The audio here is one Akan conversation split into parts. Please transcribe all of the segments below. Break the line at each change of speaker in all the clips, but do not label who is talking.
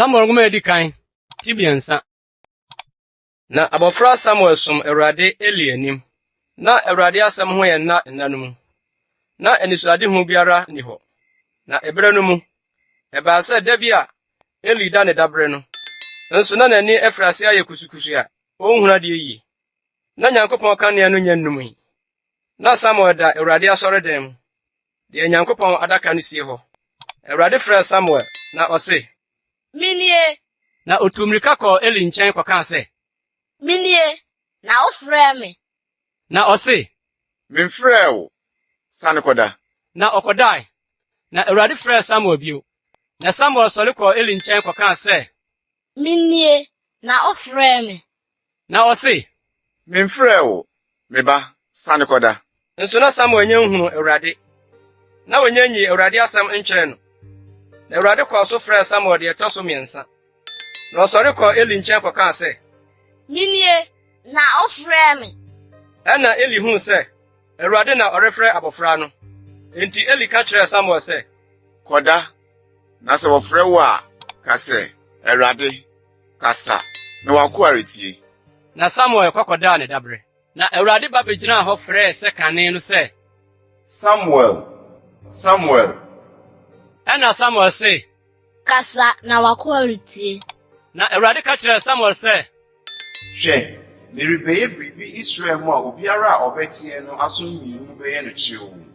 Samuel nwoma a edi kan, ti mmiɛnsa. Na abɔfra Samuel som Awurade Eli anim. Na Awurade asɛm ho yɛ nna nna no mu. Na anisoadehu biara nni hɔ. Na ɛberɛ no mu, ɛbaa sɛ da bi a Eli da ne dabere no, nso na n'ani afiri ase ayɛ kusukusu a ɔnhunu adeɛ yie. Na Nyankopɔn kanea no nya nnumui. Na Samuel da Awurade asɔredan mu, deɛ Nyankopɔn adaka no sie hɔ. Awurade frɛɛ Samuel, na ɔse,
Menie!
Na ɔtuu mmirika kɔɔ Eli nkyɛn kɔkaa sɛ,
Menie, na wofrɛɛ me.
Na ɔse,
Memfrɛɛ wo, sane kɔda.
Na ɔkɔdae. Na Awurade frɛɛ Samuel bio. Na Samuel sɔre kɔɔ Eli nkyɛn kɔkaa sɛ,
Menie, na wofrɛɛ me.
Na ɔse,
Memfrɛɛ wo, me ba, sane kɔda.
Nso na Samuel nya nhunuu Awurade, na wɔnya nyii Awurade asɛm nkyerɛɛ no. Na Awurade kɔɔ so frɛɛ Samuel deɛ ɛtɔ so mmiɛnsa. Na ɔsɔre kɔɔ Eli nkyɛn kɔkaa sɛ,
Menie, na wofrɛɛ me.
Ɛnna Eli huu sɛ Awurade na ɔrefrɛ abɔfra no. Enti Eli ka kyerɛɛ Samuel sɛ,
Kɔda, na sɛ wɔfrɛ wo a, ka sɛ, 'Awurade, kasa, na w'akoa retie.
Na Samuel kɔ kɔdaa ne dabere. Na Awurade ba begyinaa hɔ frɛɛ sɛ kane no sɛ,
Samuel! Samuel!
Ɛnna Samuel se,
Kasa, na w'akoa retie.
Na Awurade ka kyerɛɛ Samuel sɛ,
Hwɛ, merebɛyɛ biribi Israel mu a obiara a ɔbɛteɛ no aso mmienu bɛyɛ no kyeoo.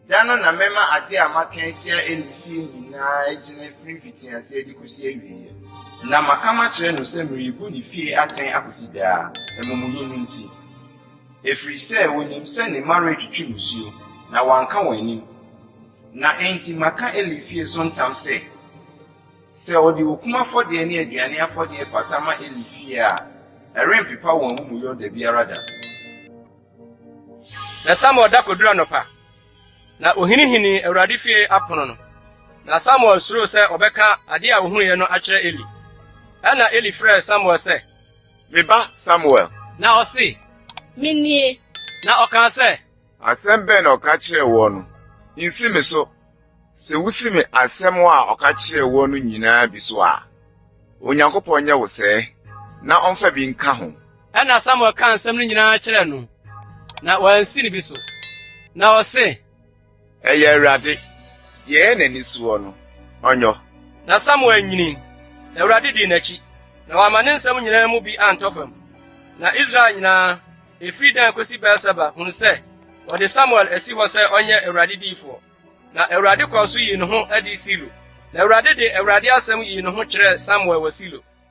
Da no na mɛma ade a maka atia Eli fie nyinaa agyina firi mfitiaseɛ de kɔsi awieeɛ. Na maka makyerɛ no sɛ merebu ne fie atɛn akɔsi daa, amumuyɛ no nti. Ɛfiri sɛ wɔnim sɛ ne mma retwetwe mmusuo, na wɔanka wɔn anim. Na enti maka Eli fie so ntam sɛ, sɛ ɔde okum afɔdeɛ ne aduane afɔdeɛ pata ma Eli fie a, ɛrempepa wɔn amumuyɔ da biara da.
Na Samuel da koduru anɔpa, na ohinihinii Awurade fie apono no. Na Samuel suroo sɛ ɔbɛka ade a ohuiɛ no akyerɛ Eli. Ɛnna Eli frɛɛ Samuel sɛ,
Me ba Samuel.
Na ɔse,
Menie.
Na ɔkaa sɛ,
Asɛm bɛn na ɔka kyerɛɛ woɔ no? Nsi me so. Sɛ wusi me asɛm a ɔka kyerɛɛ woɔ no nyinaa bi so a, Onyankopɔn nyɛ wo sɛɛ, na ɔmfa bi nka ho.
Ɛnna Samuel kaa nsɛm no nyinaa kyerɛɛ no, na wansi no bi so. Na ɔse,
Ɛyɛ Awurade, deɛ ɛyɛ n'ani soɔ no, ɔnyɔ.
Na Samuel nyinii, na Awurade dii n'akyi, na wamma ne nsɛm nyinaa mu bi antɔ fam. Na Israel nyinaa, ɛfiri Dan kɔsi Beer-Seba hunuu sɛ wɔde Samuel asi hɔ sɛ ɔnyɛ Awurade diyifoɔ. Na Awurade kɔɔ so yii ne ho adi Silo. Na Awurade de Awurade asɛm yii ne ho kyerɛɛ Samuel wɔ Silo.